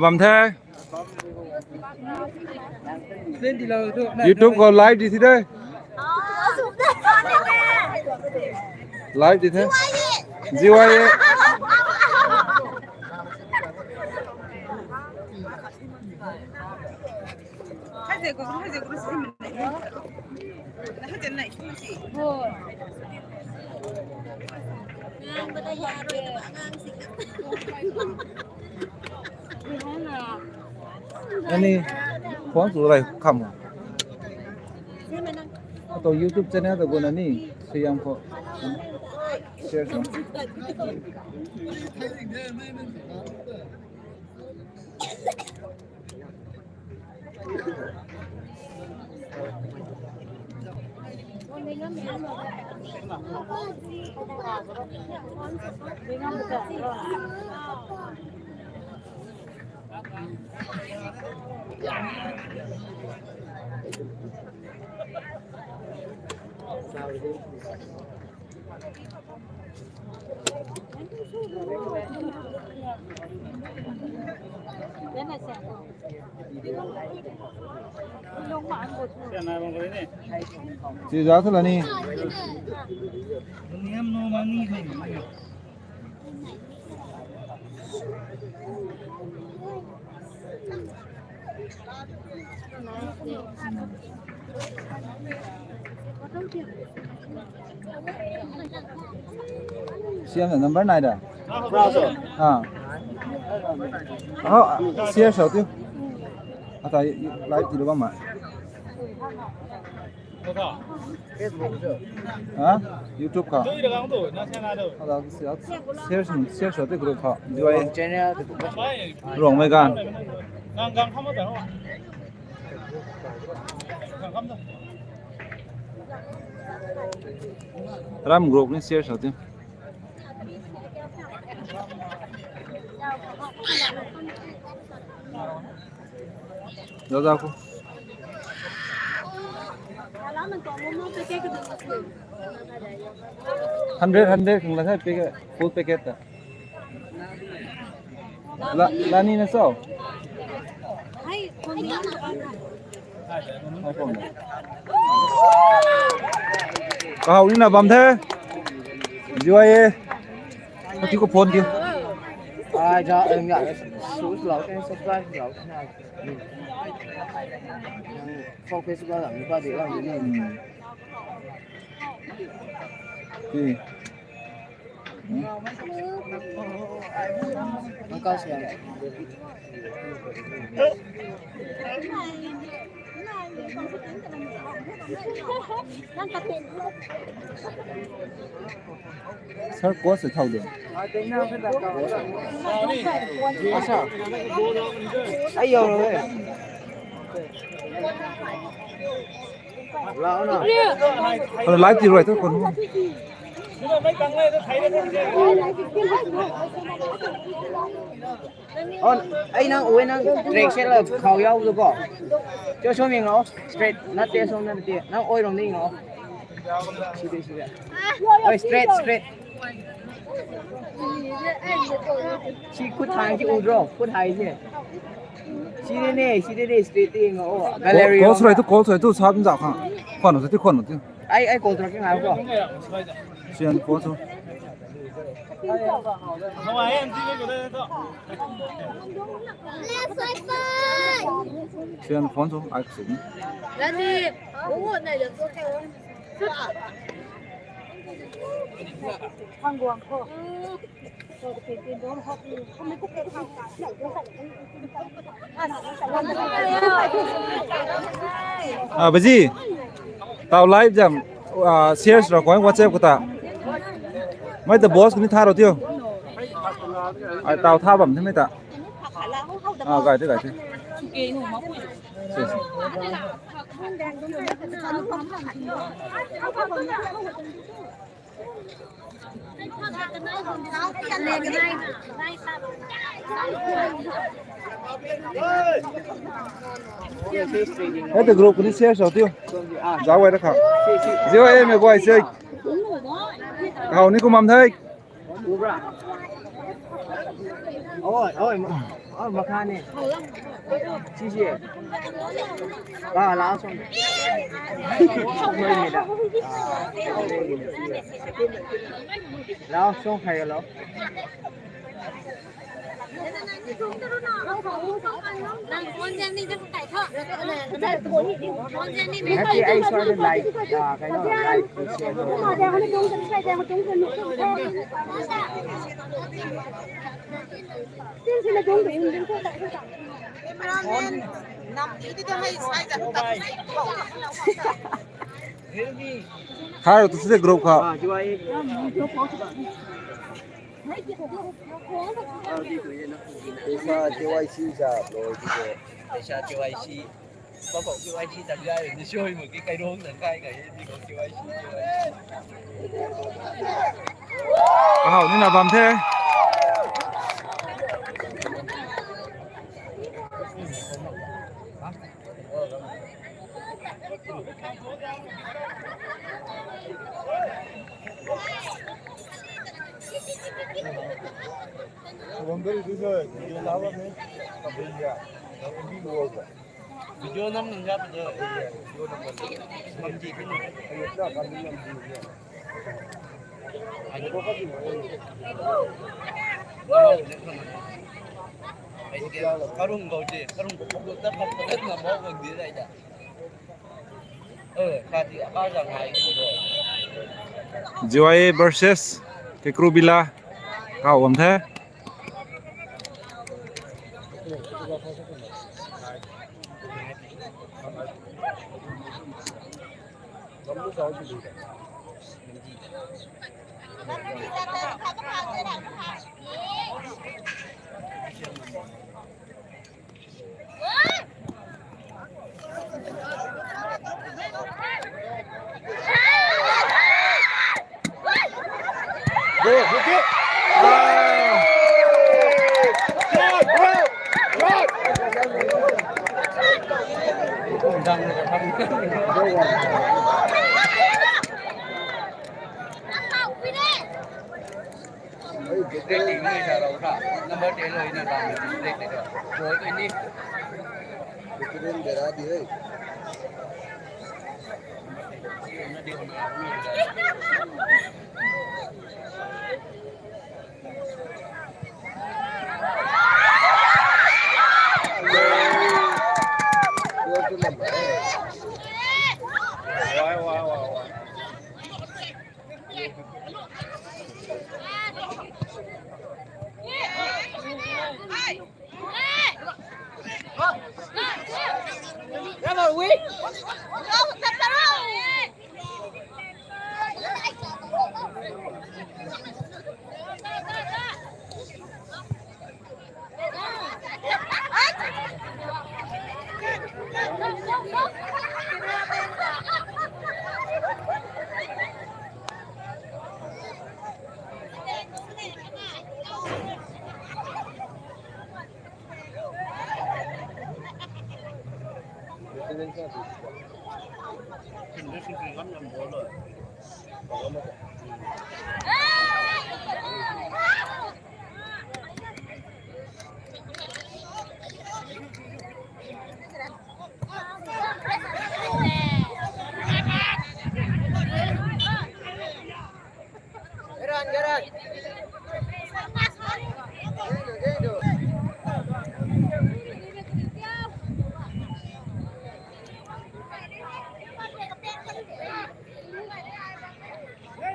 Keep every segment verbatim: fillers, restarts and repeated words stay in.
Bam the. YouTube khou live di thi de. Live di the. G Y A. Ani phone tu rai kham. Ato YouTube channel ta guna ni siyam ko. Share sw. Chi za thu la ni. Siam na number nai da. Ah. Oh, share sw tiu. Ata live ti lu bam ma. Ha? YouTube kha. Ada share, share sw tiu group kha. Joy. Channel tu. Rongmei gan. Ram group ni share sw tiu. Za za ko. Hundred, hundred kang la hai packet, full packet ta. La, la ni na so. Kahau ni na bam the. Joy e. Ati ko phone ki. Ai ja, em ya, sus lau, em subscribe lau. Focus ba lam ba de lam ni. Ki. Sir, course thau de. Asa. Ai yau lo. Hello, live ti rui tu kon. On, ai nang ui nang track se la khau yau tu ko. Cho so ming lo, straight, na te so na te, nang oi rong ding lo. Side, side. Oi, straight, straight. Si khut hai ki u dro, khut hai si. Side ne, side ne, straight ding lo. Gallery. Call sw rai tu, call sw rai tu, sap nza khang. Khwan tu ti, khwan tu. Ai, ai, call tu ki ngai ko. Sian phone sw. Sian phone sw, ai sw. Lani, oh, nai lo. Phang guang ko. Ah, baji. Tau live zam, ah, share ra koi WhatsApp khou ta. Mei ta boss ni tha ro tio. Ai tau tha bam the mei ta. Ah, gai the, gai the. Si, si. Hei ta group ni share sw tiu. Zau ai ra kha. Zio e me guay se. Kau ni kumam thei. Oi, oi. Oh, makhane. Sisi. Ah, last one. Last one hai lo. Happy ai soi like, ah, kaino like, share. Tharo tu se group kha. Pesa K Y C sa lo ti ko. Pesa K Y C. Papa K Y C tak gay ni soi mo ki kai rong nang kai kai ni ko K Y C. Kahau ni na bam the. Video nam nang ya pado. Video nam pado. Nam ji pin. Karung gau je, karung gau ta phat ta na mo gau di rai da. G Y A versus Kekrobila. Kau bam the. Number ten lo ina bam ni. Boy ini. Better bera di hai. Why, why, why, why?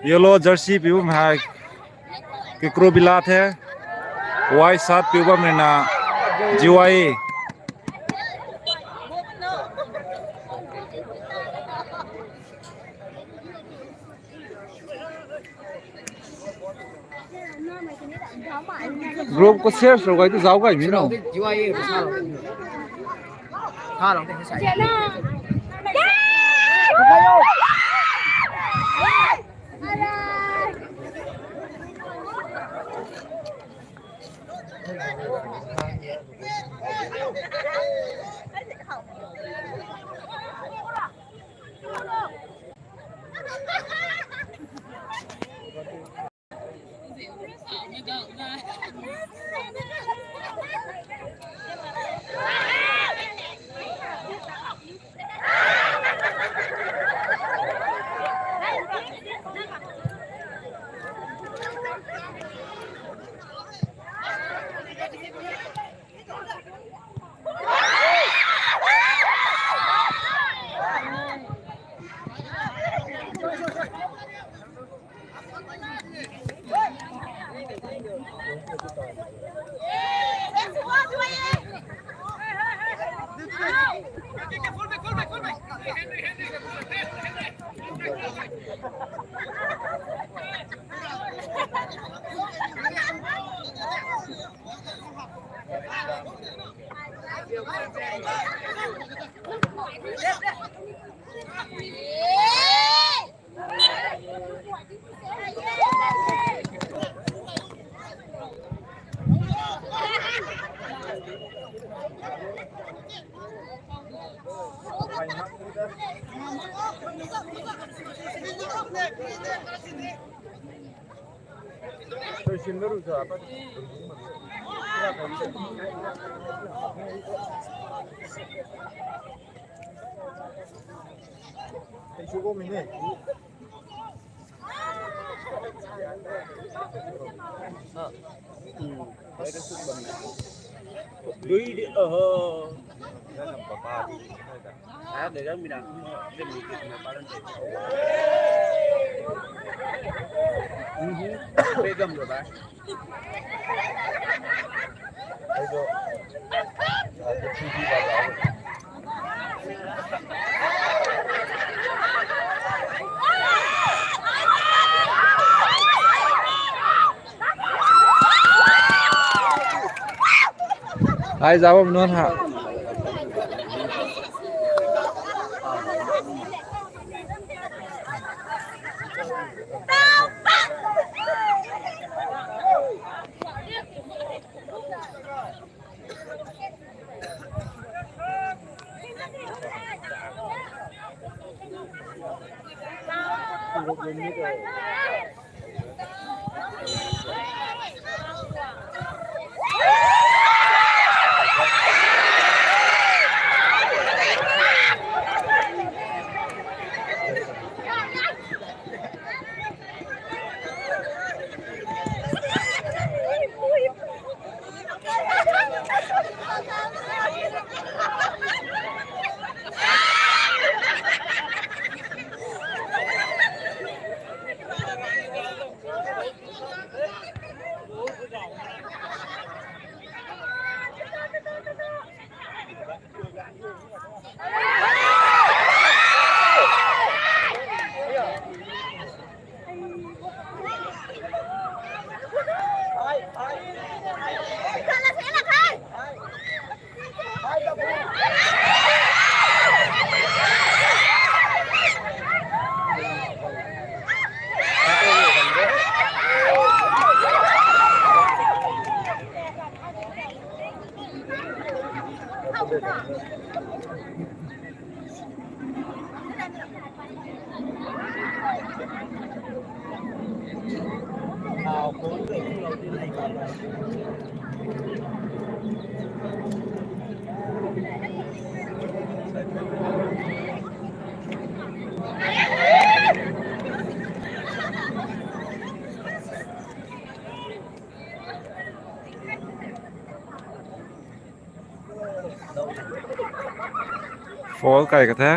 Yellow jersey pi bam hei Kekrobila the. White shirt pi bam rui na G Y A. Group khou share sw gay tu zauc gay mi no. Dui di, oho. Ah, de jam mina. Dem ni kit na palan de. Mhm. Pe gam ro ba. Ai jo. Ai jo, P D ba ba. Ai zauc bam nunc ha. Foul kai ka the.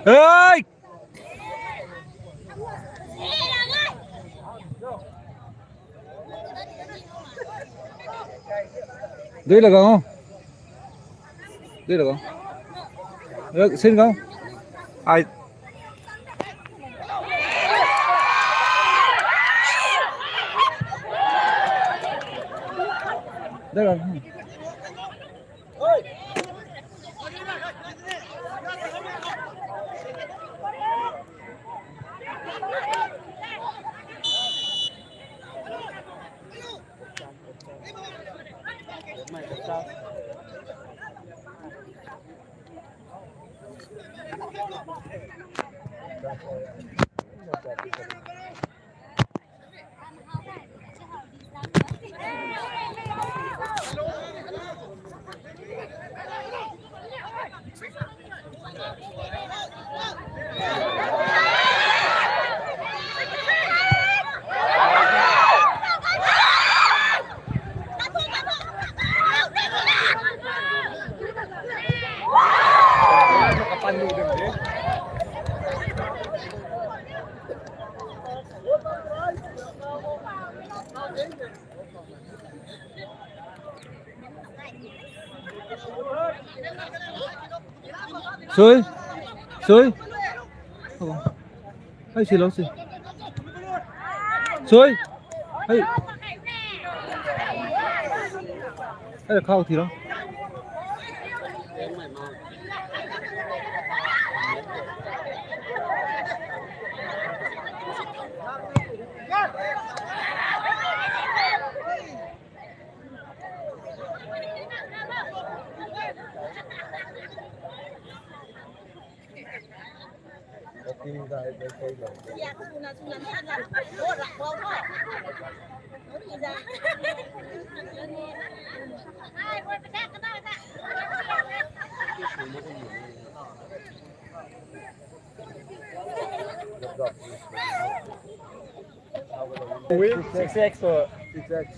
Hey! Dui laga o. Dui laga o. Eh, sin kau. Ai. Sui. Sui. Hei, si lo, si. Sui. Hei. Hei, khau thi lo. Six X to six X.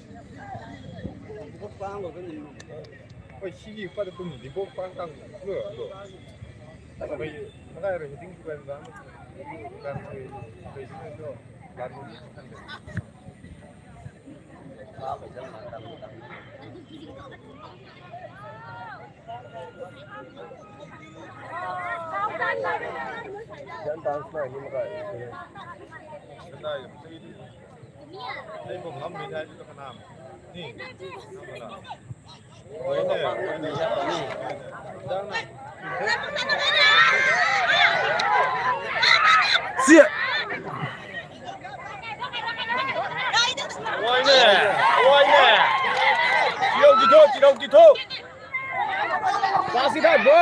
Oi, sigi pa de kum di bok pang tang lo lo. Oi, makai rui ding tu kan bang. Kan rui, rui ding tu kan rui kan de. Siak. Wai ne, wai ne. Tirou di tho, tirou di tho. Pass it out, bro.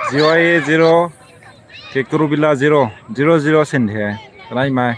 Zero A zero, Kektorobila zero, zero zero sin the, kanai mai.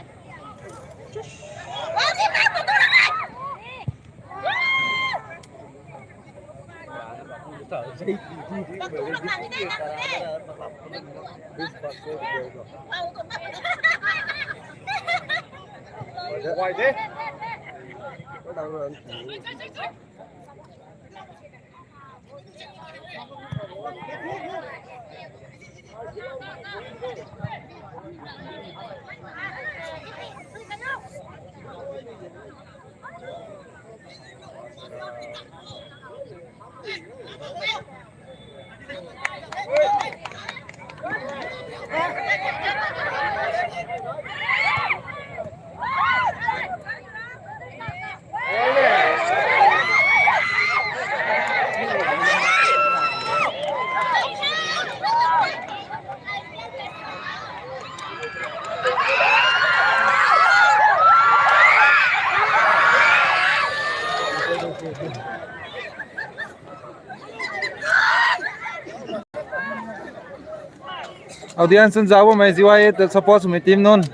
Audience nunc zauc bammei Z Y A ta support swmei team nunc.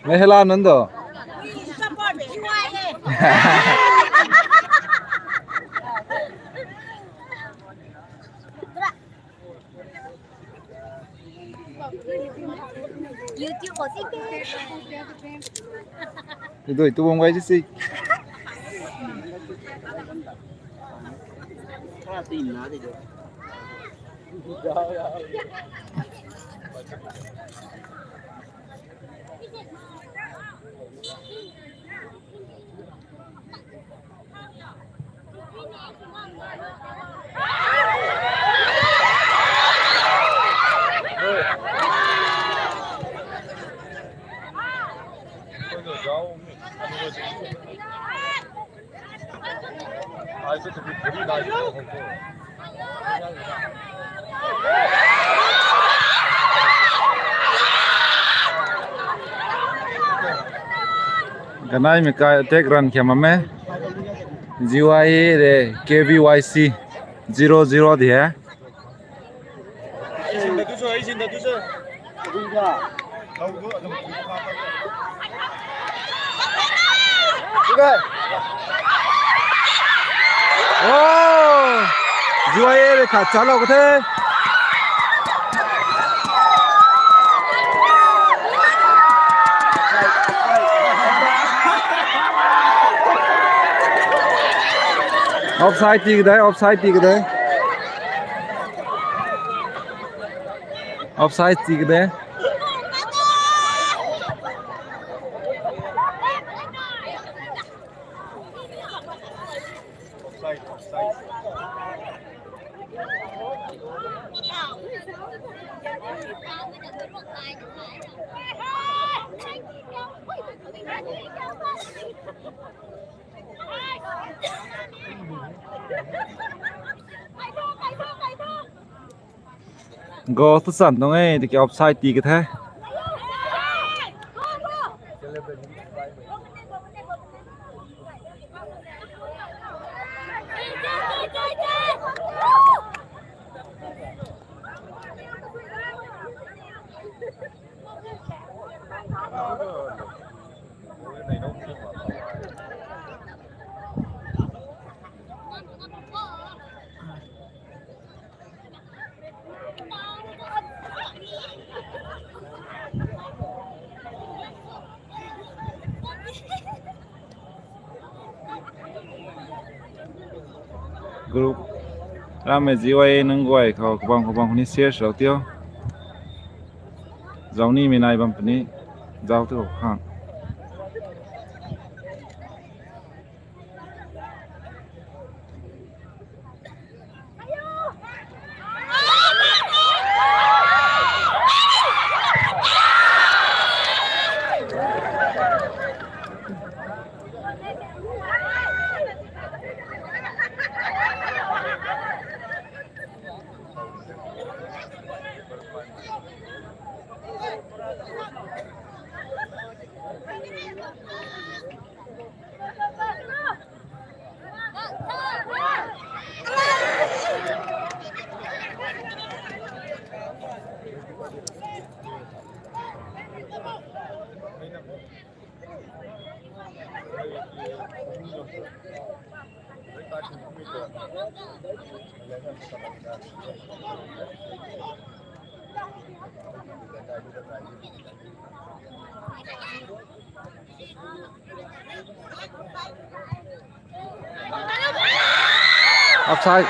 Mei hela nunc do. Idui tu bam gai si. Ganei mei kai attack run khiam bam e. Z Y A de K V Y C zero zero di he. Oh, Z Y A de khat chalou ka the. Offside ti ka de, offside ti ka de. Offside ti ka de. Goal tu san tuang e, tiki offside ti ka the. Group ramei Z Y A nunc guay khou kabang kabang khou ni share swlou tio. Zau nimei nai bam puni, zau tu khang. Offside.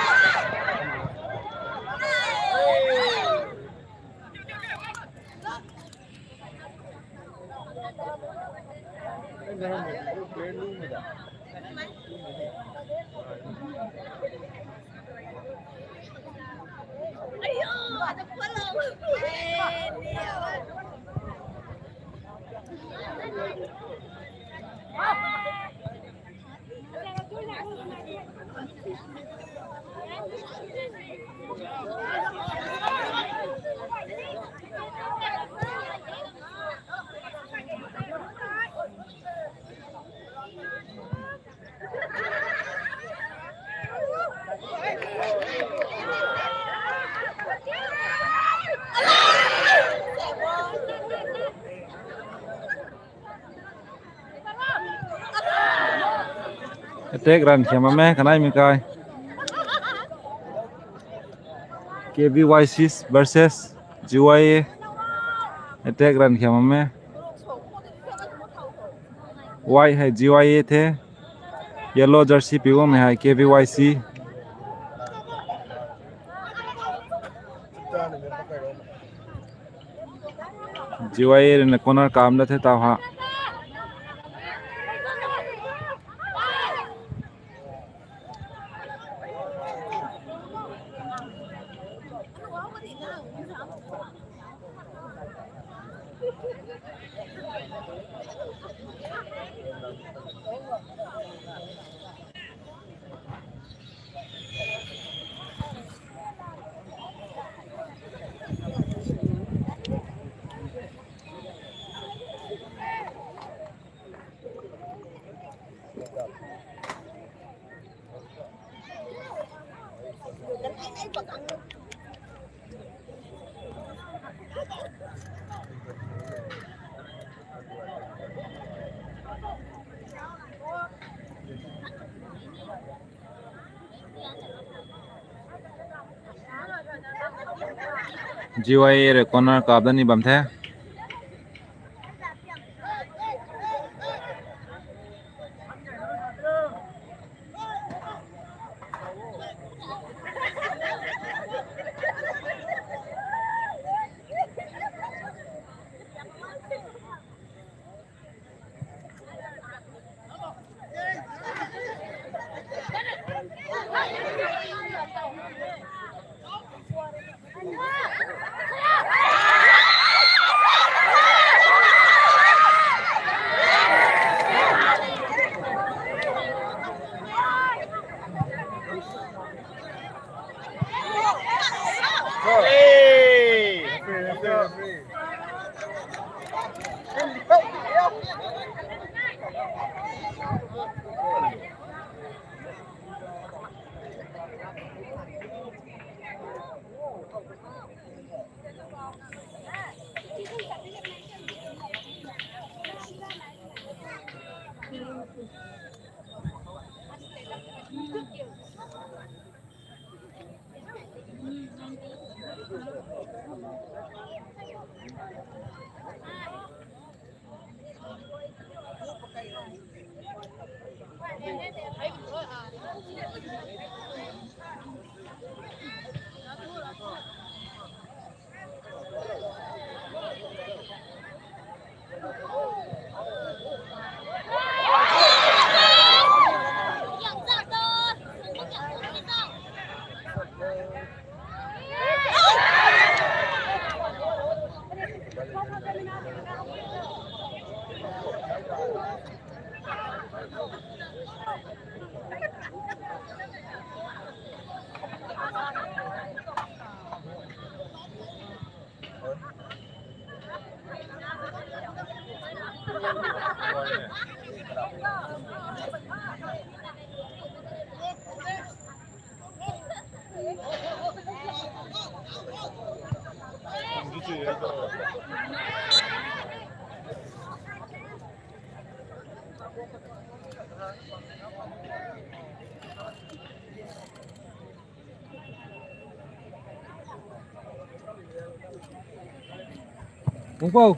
Attack run khiam bam e, kanei mi kai. K V Y C versus G Y A. Attack run khiam bam e. White hei G Y A the. Yellow jersey pi bammei hei K V Y C. G Y A rui na corner kam da the tau ha. G Y A rui corner kap da ni bam the. Kung Pau.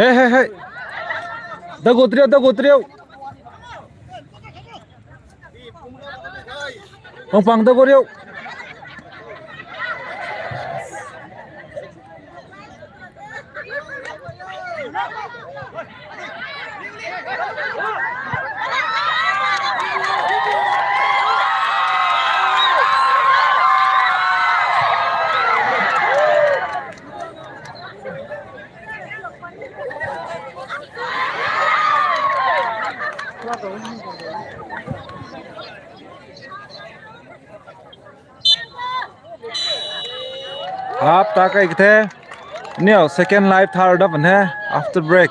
Hey, hey, hey. Dagu trio, dagu trio. Pang pang dagu trio. Half ta kai the. Neo second life third up and he after break.